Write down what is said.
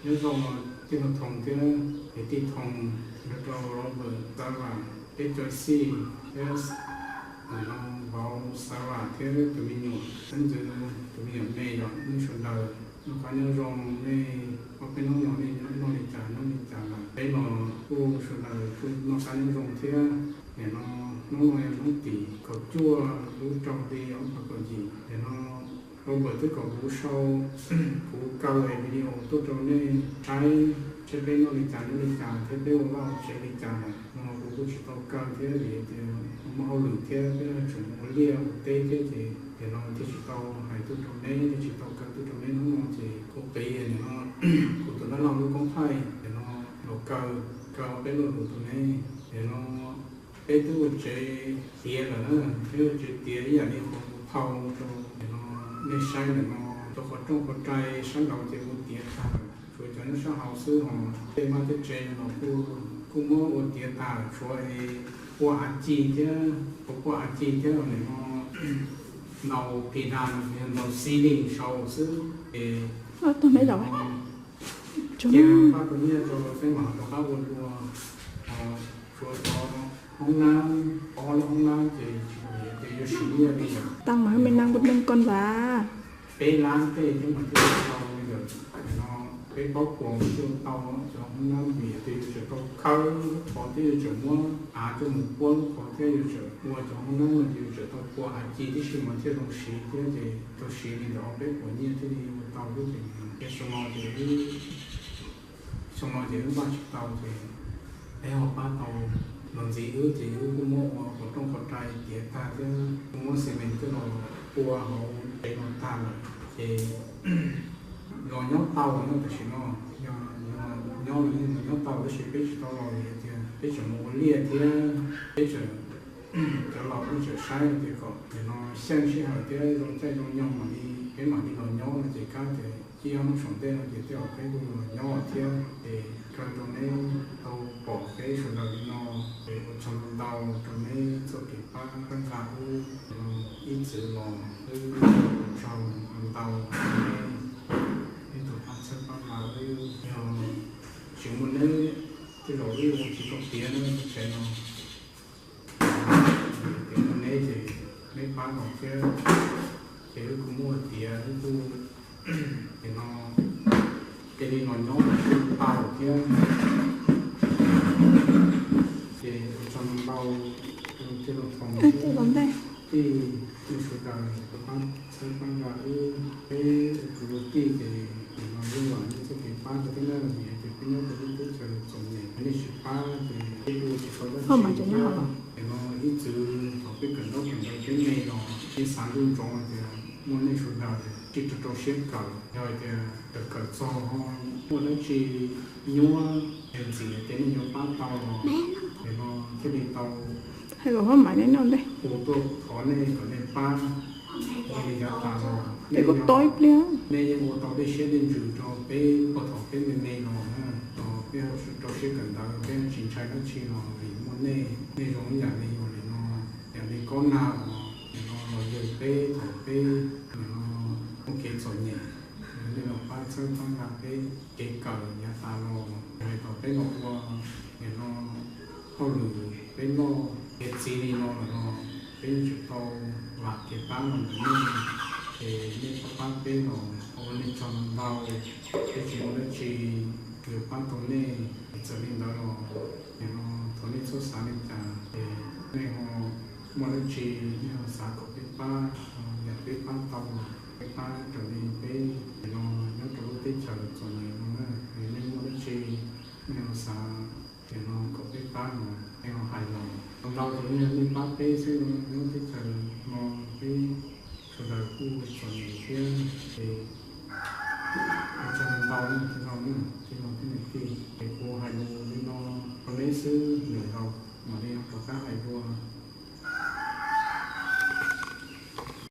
Nyob zoo tij laug Thoo thiab niam tij Thoo, nrog rau Robert, Sarah, peb cov xij thiab, nim no vauv Sarah thiab tus me nyuam, xeeb ntxwv tus me nyuam me yog nej sawv daws noj qab nyob zoo. Nej ob peb hnub no nej nyob noj li cas nyob li cas lawm? Peb los kuj sawv daws kuj noj qab nyob zoo thiab. Nim no hnub no yog hnub tim kaum cuaj lub rau hli ob phav kaum yim. Nim no Robert twb kom kuv sau, kuv kaw video tuaj rau nej saib, saib peb noj li cas nyob li cas thiab peb ua vaj ua tsev li cas lawm no. Kuv kuj tsis tau kaw thiab vim tias muaj hauj lwm thiab peb tseem mus ua liaj ua teb thiab ces nim no thiaj tsis tau hais tuaj rau neb, thiaj tsis tau kaw tuaj rau neb hnub no ces kuv qiv nim no kuv tus dab laug lub koob thaij nim no los kaw, kaw peb lo lus rau neb. Nim no peb twb ua tsev tiav lawm na, peb ua tsev tiav ib yam li qhov kuv thaij rau nim no nej saib ntawm no, rau qhov rooj qhov rai sab nraud ces ua tiav tag lawm, tshuav cov nyob sab hauv xwb. Hos tej vaj tej tsev no los kuj, kuj muab ua tiav tag lawm, tshuav es pua av ci thiab, pua, pua av ci thiab los nim no ntaus phi da, ntaus xi li saud xwb es cia pab tau nyiaj rau peb mam rov qab ua dua. Hos tshuav cov hoob nab, ob lub hoob nab ces tsis pom tias yuav siv nyiaj li lawm. Tăng mà mày năng một mình con bà. Peb lab tej thiab mas thiaj tau li lawm. Nim no peb paub puas thiaj tau cov hoob nab vim tias yuav tsum tau khawb lub qhov thiab yuav tsum muab av coj mus puab lub qhov thiab yuav tsum ua cov hoob nab no ces yuav tsum tau pua av ci tib si mas thiaj zoo siv thiab ces tau siv li ntawd peb puas nyiaj thiaj li ua tau thiab ces xyoo no ces wb, xyoo no ces wb npaj tsis tau ces peb ho pab tau los ntxiv wb ces wb kuj muab ua qhov rooj qhov rai tiav tag thiab kuj muab xi mes coj los pua hauv tsev no tag lawm ces los nyob tau lawm no. Tam sim no yog nyob los yeej los nyob tau tab sis peb tsis tau los vim tias peb tseem mus ua liaj thiab peb tseem, cov laus peb tseem saib tias kom nim no xyeej sij hawm thiab zoo caij zoo nyoog mam li peb mam li los nyob no ces kab tias ib ob hnub saum ntej no ces tej zaum peb kuj los nyob thiab. Ces kawg rau neb tau pom peb sawv daws li no ces ua tsaug ntau rau neb txoj kev pab nqa wb ib txwm los, wb ua tsaug ntau rau neb, neb tau pab txhawb pab nqa wb. Yog tsis muaj neb tej zaum wb ua tsis tau tiav na tsev no. Tias muaj neb ces neb pab los thiab ces wb kuj muaj tiav wb kuj, ces no cia li los nyob tau thiab. Ces ua tsaug ntau rau tij laug Thoo thiab tij, nej sawv daws tau pab txhawb pab nqa wb, peb ua kwv ua tij ces nim no yeej vam nej txoj kev pab rau thiab na, vim hais tias peb nyob rau lub teb chaws txom nyem nej tsis pab ces peb ua tsis tau dab tsi thiab. Nim no ib txwm thaum peb kawm ntaub kawm ntawv peb me los peb xav ntuj ntsoov tias muaj nej sawv daws sib rau rau siab kawm, yog hais tias kawm kawm txog ho muaj dab tsi nyuaj ntxim tias nej yuav pab tau los nim no thiaj li tau hu tuaj thov nej kom nej pab. Yog li yav tas los nej yeej ua tau dej siab dej ntsws rau peb puag thaum peb me me los, thaum peb rau siab kawm ntawv peb tsis ntshai dab tsi los vim muaj nej. Nej zoo ib yam li uas nim no, yam li Kob Nag uas nim no los yug peb thaum peb nim no muaj kev txom nyem, nej los pab txhawb pab nqa peb kev kawm yav tas los. Hais thaum peb los ua nim no hauj lwm peb loj kev txiv li no lawm los peb yeej tseem tau vam kev pab los ntawm nej, ces nej pab pab peb los ua nej tsaug ntau. Peb tsis muaj dab tsi yuav pab tau nej, txawm li ntawd los nim no thov nej txhob xav li cas, ces nej ho muaj dab tsi nej ho xav kom peb pab, yam peb pab tau los peb pab raws li peb nim no nyob rau lub teb chaws txom nyem no na. Nej muaj dab tsi nej ho xav nim no kom peb pab los nej ho hais los. Ntau ntau ces nej pab peb xwb, lub teb chaws no peb sawv daws kuj txom nyem thiab, ces ua tsaug ntau tij laug, tij laug thiab niam tij, ces kuv hais lus li no rau neb xwb, lwm zaus mam li rov qab hais dua.